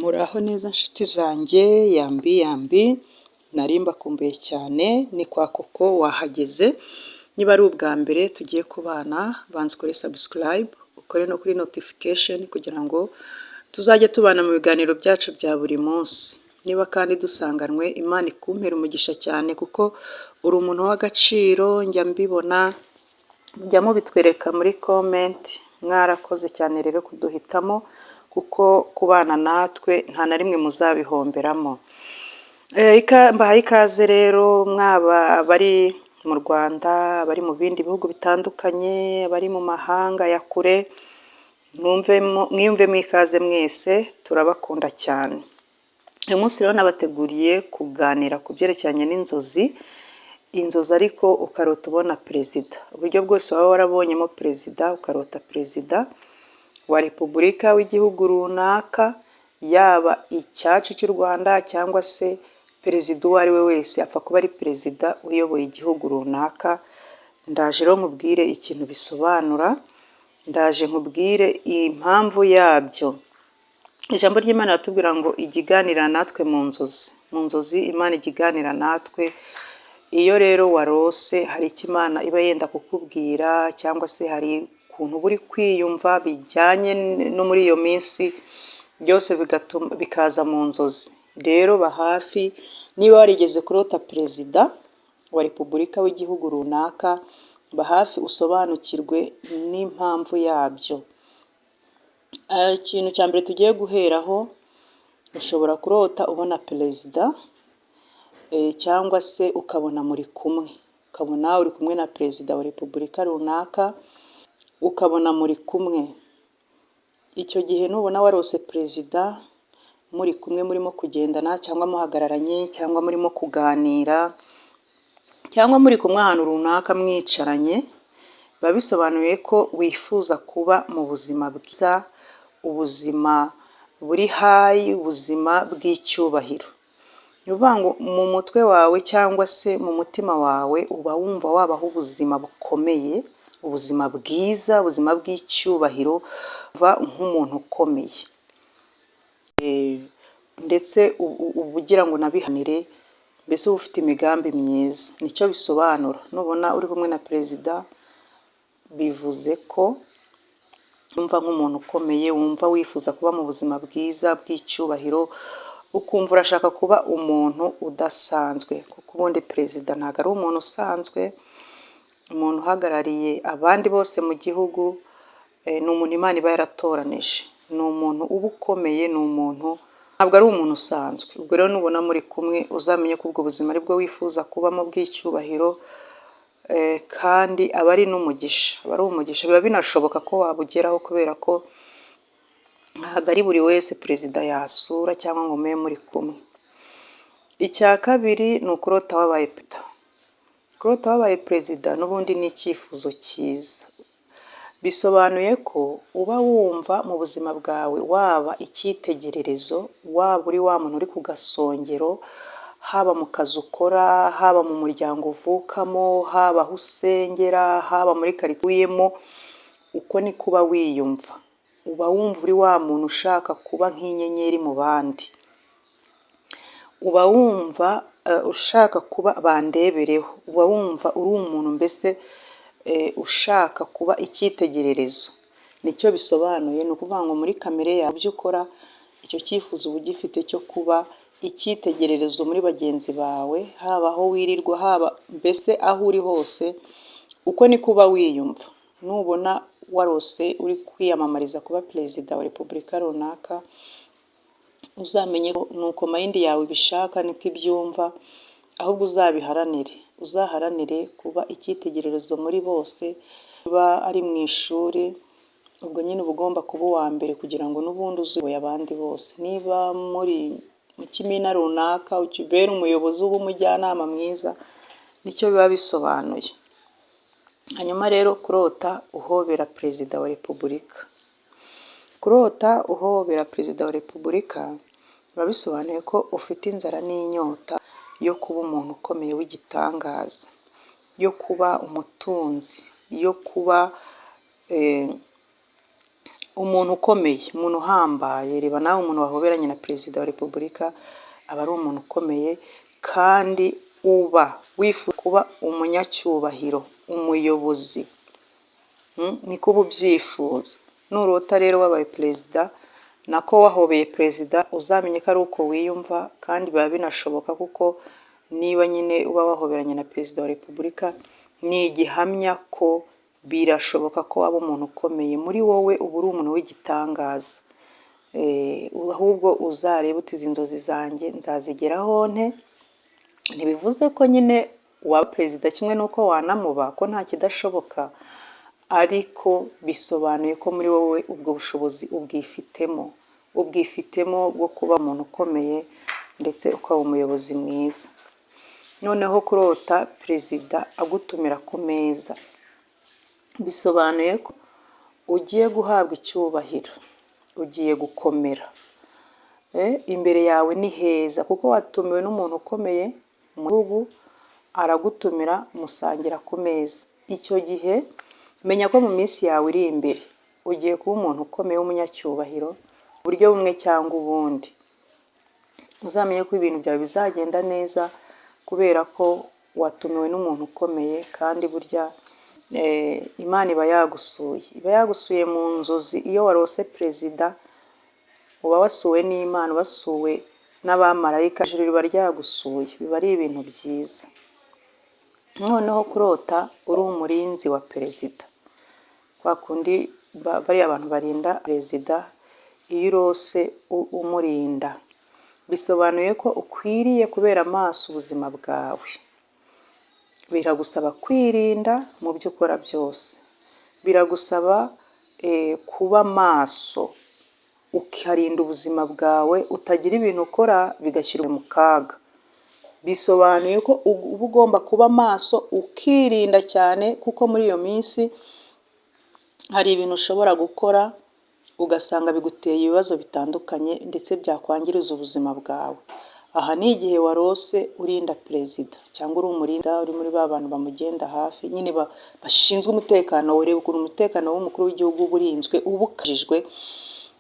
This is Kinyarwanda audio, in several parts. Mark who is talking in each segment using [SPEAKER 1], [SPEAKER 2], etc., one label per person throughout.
[SPEAKER 1] Muraho neza nshuti zanjye, yambi yambi, nari mbakumbuye cyane, ni kwa Koko wahageze, niba ari ubwa mbere tugiye kubana, banza ukore subscribe, ukore no kuri notification kugira ngo tuzajye tubana mu biganiro byacu bya buri munsi. Niba kandi dusanganwe, Imana ikumpere umugisha cyane kuko uri umuntu w'agaciro, njya mbibona, mujya mubitwereka muri comment, mwarakoze cyane rero kuduhitamo kuko kubana natwe nta na rimwe muzabihomberamo. Mbahaye ikaze rero, mwaba abari mu Rwanda, abari mu bindi bihugu bitandukanye, abari mu mahanga ya kure, mwiyumvemo ikaze mwese, turabakunda cyane. Uyu munsi rero nabateguriye kuganira ku byerekeranye n'inzozi, inzozi ariko ukarota ubona perezida, uburyo bwose waba warabonyemo perezida, ukarota perezida wa repubulika w'igihugu runaka, yaba icyacu cy'u Rwanda cyangwa se perezida uwo ari we wese, apfa kuba ari perezida uyoboye igihugu runaka, ndaje rero nkubwire ikintu bisobanura, ndaje nkubwire impamvu yabyo. Ijambo ry'Imana riratubwira ngo ijya iganira natwe mu nzozi, mu nzozi Imana ijya iganira natwe, iyo rero warose hari icyo Imana iba yenda kukubwira cyangwa se hari ukuntu uba uri kwiyumva bijyanye no muri iyo minsi, byose bigatuma bikaza mu nzozi. Rero ba hafi, niba warigeze kurota perezida wa repubulika w'igihugu runaka, ba hafi usobanukirwe n'impamvu yabyo. Ikintu cya mbere tugiye guheraho, ushobora kurota ubona perezida cyangwa se ukabona muri kumwe, ukabona uri kumwe na perezida wa repubulika runaka, ukabona muri kumwe. Icyo gihe nubona warose perezida muri kumwe, murimo kugendana cyangwa muhagararanye cyangwa murimo kuganira cyangwa muri kumwe ahantu runaka mwicaranye, biba bisobanuye ko wifuza kuba mu buzima bwiza, ubuzima buri high, ubuzima bw'icyubahiro. Ni ukuvuga ngo mu mutwe wawe cyangwa se mu mutima wawe uba wumva wabaho ubuzima bukomeye, ubuzima bwiza, ubuzima bw'icyubahiro, uba nk'umuntu ukomeye. Ndetse uba ugira ngo unabihanire, mbese uba ufite imigambi myiza, nicyo bisobanura. Nubona uri kumwe na perezida bivuze ko wumva nk'umuntu ukomeye, wumva wifuza kuba mu buzima bwiza bw'icyubahiro, ukumva urashaka kuba umuntu udasanzwe, kuko ubundi perezida ntabwo ari umuntu usanzwe, umuntu uhagarariye abandi bose mu gihugu, ni umuntu Imana iba yaratoranije, ni umuntu uba ukomeye, ni umuntu ntabwo ari umuntu usanzwe. Ubwo rero nubona muri kumwe uzamenye ko ubwo buzima aribwo wifuza kubamo bw'icyubahiro, kandi aba ari n'umugisha, aba ari umugisha, biba binashoboka ko wabugeraho kubera ko ntabwo ari buri wese perezida yasura cyangwa ngo mube muri kumwe. Icya kabiri ni ukurota wabaye perezida. Kurota wabaye perezida n'ubundi ni icyifuzo cyiza, bisobanuye ko uba wumva mu buzima bwawe waba icyitegererezo, waba uri wa muntu uri ku gasongero, haba mu kazi ukora, haba mu muryango uvukamo, haba aho usengera, haba muri karitsiye utuyemo, uko niko uba wiyumva. Uba wumva uri wa muntu ushaka kuba nk'inyenyeri mu bandi, uba wumva ushaka kuba bandebereho, uba wumva uri umuntu mbese ushaka kuba icyitegererezo, nicyo bisobanuye. Ni ukuvuga ngo muri kamere yawe ibyo ukora, icyo cyifuzo uba ugifite cyo kuba icyitegererezo muri bagenzi bawe, haba aho wirirwa, haba mbese aho uri hose, uko niko uba wiyumva. Nubona warose uri kwiyamamariza kuba perezida wa repubulika runaka, uzamenye ko nuko mind yawe ibishaka, niko ibyumva, ahubwo uzabiharanire, uzaharanire kuba icyitegererezo muri bose, niba ari mu ishuri, ubwo nyine uba ugomba kuba uwa mbere kugira ngo n'ubundi uze uyoboye abandi bose. Niba muri mu kimina runaka, ukibere umuyobozi, ube umujyanama mwiza, nicyo biba bisobanuye. Hanyuma rero kurota uhobera perezida wa repubulika. Kurota uhobera perezida wa repubulika biba bisobanuye ko ufite inzara n'inyota yo kuba umuntu ukomeye w'igitangaza, yo kuba umutunzi, yo kuba Umuntu ukomeye, umuntu uhambaye. Reba nawe, umuntu wahoberanye na Perezida wa Repubulika aba ari umuntu ukomeye, kandi uba wifuza kuba umunyacyubahiro, umuyobozi, niko uba ubyifuza. Nurota rero wabaye perezida, nako wahobeye perezida, uzamenye ko ari uko wiyumva, kandi biba binashoboka, kuko niba nyine uba wahoberanye na Perezida wa Repubulika, ni igihamya ko birashoboka ko waba umuntu ukomeye. Muri wowe uba uri umuntu w'igitangaza. Ahubwo uzarebe uti: "Izi nzozi zanjye nzazigeraho nte?" Ntibivuze ko nyine waba perezida kimwe n'uko wanamuba, ko nta kidashoboka, ariko bisobanuye ko muri wowe ubwo bushobozi ubwifitemo, ubwifitemo bwo kuba umuntu ukomeye, ndetse ukaba umuyobozi mwiza. Noneho kurota perezida agutumira ku meza bisobanuye ko ugiye guhabwa icyubahiro, ugiye gukomera, imbere yawe ni heza, kuko watumiwe n'umuntu ukomeye mu gihugu, aragutumira musangira ku meza. Icyo gihe menya ko mu minsi yawe iri imbere ugiye kuba umuntu ukomeye w'umunyacyubahiro mu buryo bumwe cyangwa ubundi. Uzamenye ko ibintu byawe bizagenda neza kubera ko watumiwe n'umuntu ukomeye, kandi burya Imana iba yagusuye, iba yagusuye mu nzozi. Iyo warose perezida, uba wasuwe n'Imana, wasuwe n'abamarayika, ijuru riba ryagusuye, biba ari ibintu byiza. Noneho kurota uri umurinzi wa perezida, kwa kundi bariya bantu barinda perezida, iyo urose umurinda, bisobanuye ko ukwiriye kubera maso ubuzima bwawe. Biragusaba kwirinda mu byo ukora byose, biragusaba kuba maso, ukarinda ubuzima bwawe, utagira ibintu ukora bigashyira mu kaga. Bisobanuye ko uba ugomba kuba maso, ukirinda cyane, kuko muri iyo minsi hari ibintu ushobora gukora ugasanga biguteye ibibazo bitandukanye, ndetse byakwangiriza ubuzima bwawe. Aha ni igihe warose urinda perezida, cyangwa uri umurinda, uri muri ba bantu bamugenda hafi nyine, bashinzwe umutekano. Ureba ukuntu umutekano w'umukuru w'igihugu uba urinzwe, uba ukajijwe,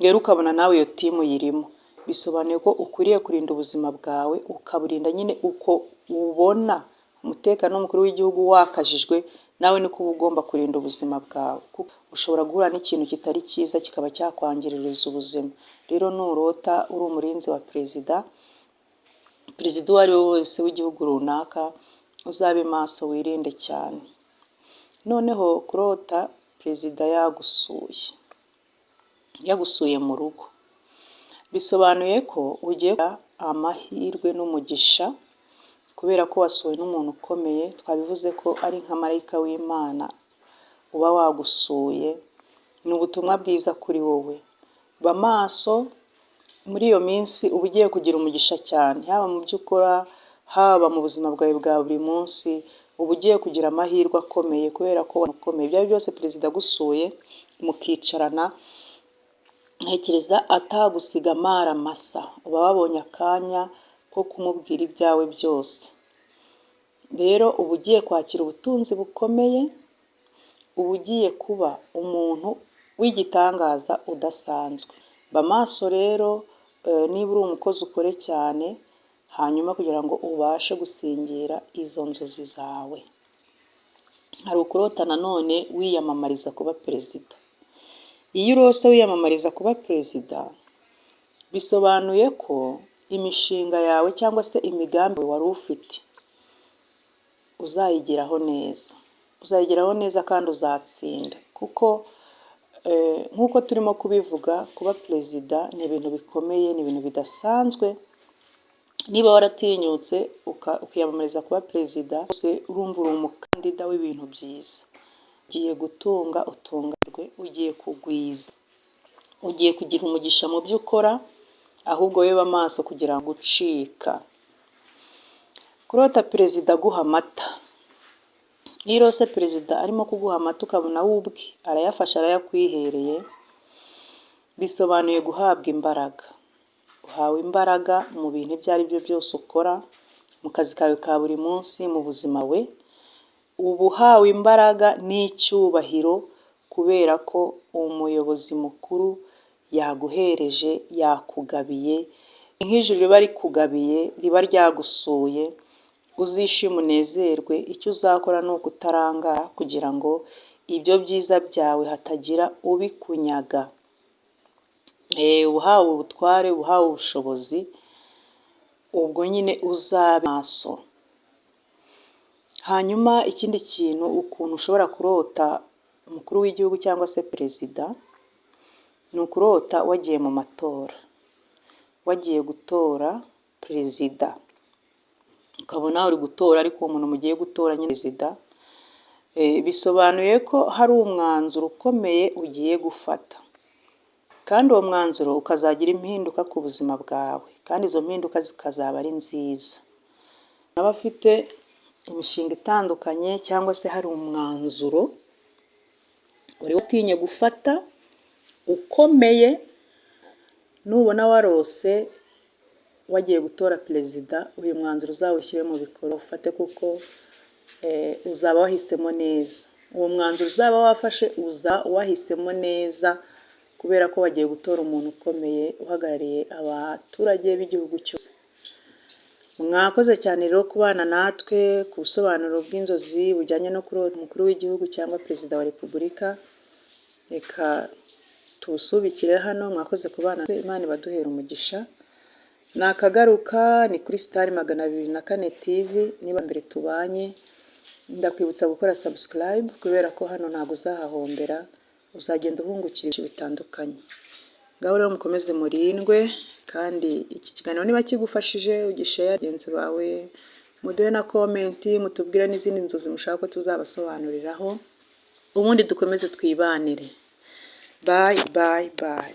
[SPEAKER 1] rero ukabona nawe iyo team uyirimo. Bisobanuye ko ukwiriye kurinda ubuzima bwawe, ukaburinda nyine uko ubona umutekano w'umukuru w'igihugu wakajijwe, nawe niko uba ugomba kurinda ubuzima bwawe. Ushobora guhura n'ikintu kitari cyiza kikaba cyakwangiririza ubuzima. Rero nurota uri umurinzi wa perezida, perezida uwo ari we wese w'igihugu runaka, uzabe maso, wirinde cyane. Noneho kurota perezida yagusuye, yagusuye mu rugo, bisobanuye ko ugiye amahirwe n'umugisha kubera ko wasuwe n'umuntu ukomeye. Twabivuze ko ari nka marayika w'Imana uba wagusuye, ni ubutumwa bwiza kuri wowe. Ba maso muri iyo minsi, uba ugiye kugira umugisha cyane, haba mu byo ukora, haba mu buzima bwawe bwa buri munsi, uba ugiye kugira amahirwe akomeye kubera ko ukomeye. Ibyo ari byose, perezida agusuye mukicarana, ntekereza atagusiga amara masa, uba wabonye akanya ko kumubwira ibyawe byose. Rero uba ugiye kwakira ubutunzi bukomeye, uba ugiye kuba umuntu w'igitangaza udasanzwe. Ba maso rero, niba uri umukozi ukore cyane, hanyuma kugira ngo ubashe gusingira izo nzozi zawe. Hari ukurota nanone wiyamamariza kuba perezida. Iyo urose wiyamamariza kuba perezida, bisobanuye ko imishinga yawe cyangwa se imigambi wari ufite uzayigeraho neza, uzayigeraho neza kandi uzatsinda, kuko nk'uko turimo kubivuga, kuba perezida ni ibintu bikomeye, ni ibintu bidasanzwe. Niba waratinyutse ukiyamamariza kuba perezida, urumva uri umukandida w'ibintu byiza. Ugiye gutunga utunganirwe, ugiye kugwiza, ugiye kugira umugisha mu byo ukora, ahubwo wowe ba maso kugira ngo ucika. Kurota perezida aguha amata. Iyo urose perezida arimo kuguha amata, ukabona we ubwe arayafashe arayakwihereye, bisobanuye guhabwa imbaraga. Uhawe imbaraga mu bintu ibyo ari byo byose ukora, mu kazi kawe ka buri munsi, mu buzima we, uba uhawe imbaraga n'icyubahiro. Ku kubera ko umuyobozi mukuru yaguhereje, yakugabiye, nk'ijuru riba rikugabiye, riba ryagusuye, uzishime unezerwe, icyo uzakora ni ukutarangara kugira ngo ibyo byiza byawe hatagira ubikunyaga. Uhawe ubutware, uhawe ubushobozi, ubwo nyine uzabe maso. Hanyuma ikindi kintu, ukuntu ushobora kurota umukuru w'igihugu cyangwa se perezida, ni ukurota wagiye mu matora, wagiye gutora perezida, ukabona uri gutora ariko uwo muntu mugiye gutora nyine perezida, bisobanuye ko hari umwanzuro ukomeye ugiye gufata, kandi uwo mwanzuro ukazagira impinduka ku buzima bwawe, kandi izo mpinduka zikazaba ari nziza. Aba afite imishinga itandukanye cyangwa se hari umwanzuro wari watinye gufata ukomeye, nubona warose wagiye gutora perezida, uyu mwanzuro uzawushyire mu bikorwa ufate kuko uzaba wahisemo neza. Uwo mwanzuro uzaba wafashe uza wahisemo neza kubera ko wagiye gutora umuntu ukomeye uhagarariye abaturage b'igihugu cyose. Mwakoze cyane rero kubana natwe ku busobanuro bw'inzozi bujyanye no kurota umukuru w'igihugu cyangwa perezida wa repubulika, reka tubusubikire hano, mwakoze kubana natwe, Imana ibaduhere umugisha. Nakagaruka ni kuri Star 204 TV, niba mbere tubanye ndakwibutsa gukora subscribe kubera ko hano ntabwo uzahahombera, uzagenda uhungukira ibintu bitandukanye. Ngaho rero mukomeze murindwe, kandi iki kiganiro niba kigufashije ugishare bagenzi bawe, muduhe na comment, mutubwire n'izindi nzozi mushaka ko tuzabasobanuriraho, ubundi dukomeze twibanire. Bye bye bye.